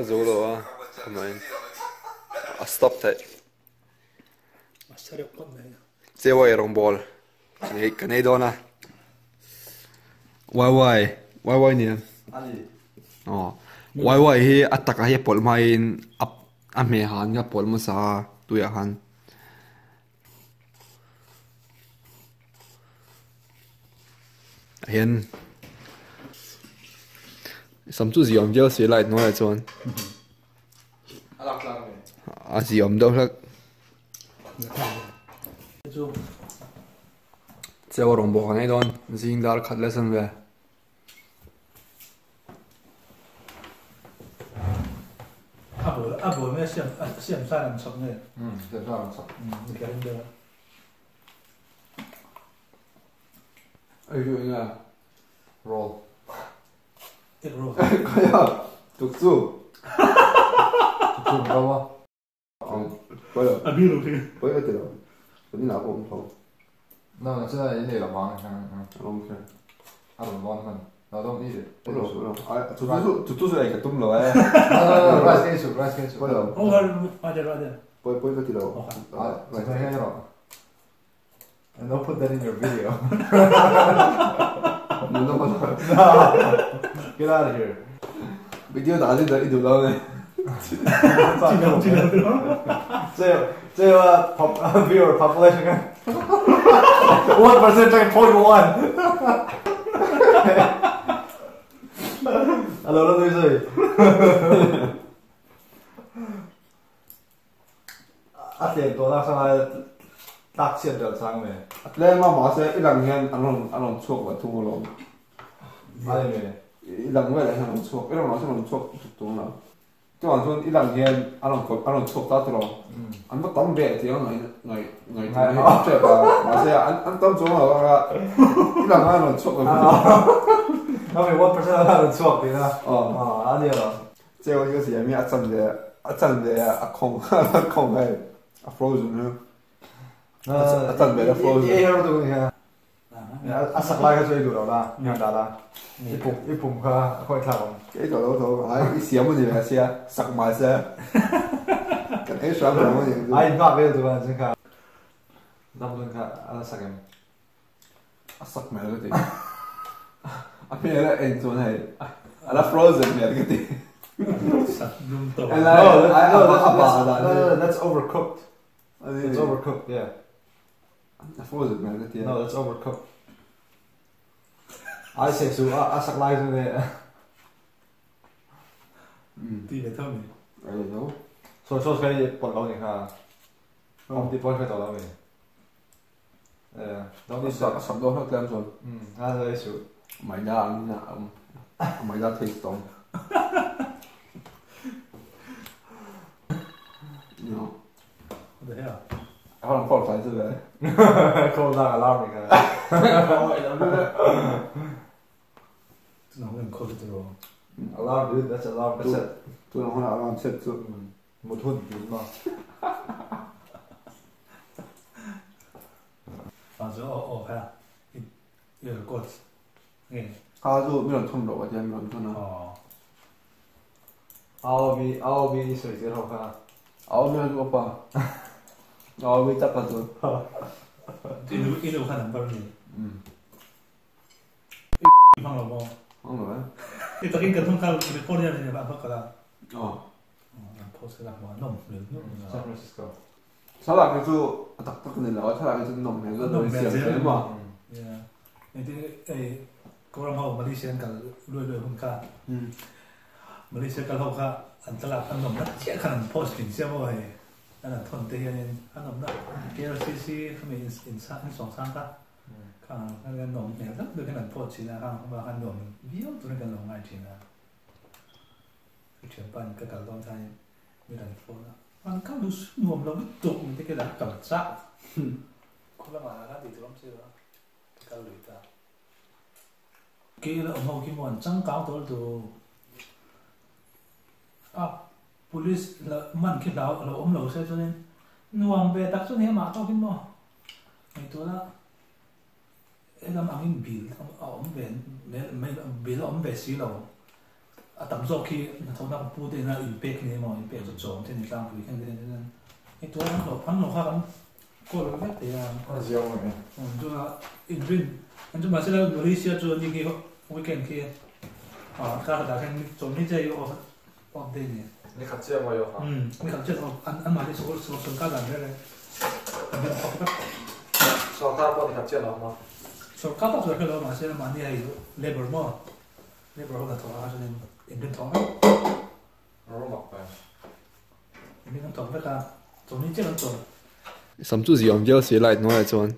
la zo lo a amahin a stop theih. Chewa ei rawngbawl kan ei dawn a waiwai waiwai nia aw waiwai hi a takah hi a pawlh hmain a a hmeh han kha pawlh hmasa a tuiah khan. Hian sam chu ziawm viau si light hnuaiah chuan a ziawm deuh hlek cheu a rawn bawk a nei dawn zing dar khat lesson ve. A bul a bul nge siam a siam sa an chhawp nge? Um siam sa an chhawp. Um ka ring deuh a. Ai chu eng Roll. Egg roll. Kaya tukchu. Tukchu ka wa. A bi lo khi. Poi ka ti lo. Kan inah pawh awm tho. No, na chuan in ei lo vang A awm kher. A rawn lawn hman. No, don't eat it. Poi lo, poi lo. Chu chu chu chu chu ei ka tum lo e. No, no, no, rice ka ei suh, rice ka ei suh. Poi lo. Oh, right there, right there. Poi poi ka ti lo. Rice ka ei rawh. And don't put that in your video. No, no, no. No. Get out of here. Video dah i duh lo ne. 这个 pop viewer population 1% 这个 0.1. Alo lo nui zui. A tlem tawh nak sanga tlak chhiat belh chang me. A tlem a mahse i lang hian an rawn an rawn chhuak leh thung alawm. A ni me. I lang velah hian an rawn chhuak i lang loh chuan an rawn chhuak tuk tuk lo. Chuvang chuan i lang hian a rawn a rawn chhuak ta tawh lo. An va tam ve tih ang ngaih ngaih ngaihtuah hi a hriat a mahse an an tam chuang lo anga i lang a rawn chhuak lo. Nangmah 1% a rawn chhuak tihna. Aw a ni alawm. Cheu hi ka siam hi a chan ve a chan ve a khawng a khawng hei a frozen ru a chan ve a frozen. I ei har lutuk ania a sak lai kha chu ei duh lo la ngan dah la i pum i pum kha a khawi thlak awm. Ka ei tawh lo tho ai i siam a ni ve sia sak mai se kan ei hram hram a ni. Ai nghak vel chu an kha dam dun kha a sak em. A sak hmel ka ti. A hmel a en chuan hei a la frozen hmel ka ti. Sak dum tawh. No, no, that's overcooked. That's overcooked, yeah. A frozen hmel ka ti. No, that's overcooked. Ai se su a sak lai chu ne. Ti ve tho mi. Ai no. Soy sauce kha i pawlh lo ni kha. Awm ti pawh hre tawh lo mi. A sak dawn hlauh tlem chuan. Maida ang in a awm. Maida taste a awm. A rawn call tlai chu ve. Call nak alarm ni kha. Alarm dude, that's alarm ka set. Tuna hun alarm set chu. Mut hun tih maw? Fang chu aw aw kha i i record nge? Kha chu mi rawn thun rawh ka tia mi rawn thun a. Aw. Au mi au mi i sawi tir ho kha. Au mi chu ka pa. Au mi tak kha chu. I nu i nu kha number mi? Um. I hmang lo maw? Hmang lo e. I takin kan thun kha record hian a hmang ka la. Aw. San Francisco. Thlalak hi chu a tak tak a ni lo a, thlalak hi chu nawm hmel zawk a siam hle maw? Kawram ho Malaysia an kal luai luai hun kha Malaysia kal ho kha an thlalak an nawmna chiah khan an post thin sia maw hei an an thawn te hianin a nawmna KLCC khami in in sawng sang kha kha an nawm hmel deuh deuh hian an post thin a khang khan nuam viau turin kan lo ngai thin a. Ka thianpa in ka kal dawn chuanin mi rawn phone a, an kal duh su nuam lo lutuk min ti kela ka kal chak. Khaw lamah lah khan tih tur awm si lo a, ka kal lui ta. Kei la awm ho khi maw an changkang tawh lutuk a, police la man khi hlau lo awm lo se chuanin nuam ve tak chu ni amah tawkin maw ngaihtuah la helam angin bill a awm ve bill a awm ve si lo. A tam zawk khi hnathawhna kan pu te ina inpek ni emaw inpek chu chawm te ni tlangpui khan te hian hei tura kan hlawh an hlawh kha kan kawl vek thei a. A ziang awm e. Chuna inrin an chu mahse la Malaysia chu ni khi weekend khi a kar khatah khan chawlhni chiah hi off off day ni. Ni khat chiah maw i off a? Ni khat chiah off an an mahni sawrkar sawrkar dan reng reng an rin thawk vek. Sawrkar pawh ni khat chiah an off maw? Sawrkar tak chu a hre lo mahse mahni hei labour maw Labour ho hnathawh ah chuan in rin thawk vek. Rawng mak ve. In rin an thawk vek a, chawlhni chiah kan chawl. Sam chu ziah awm viau si light hnuaiah chuan.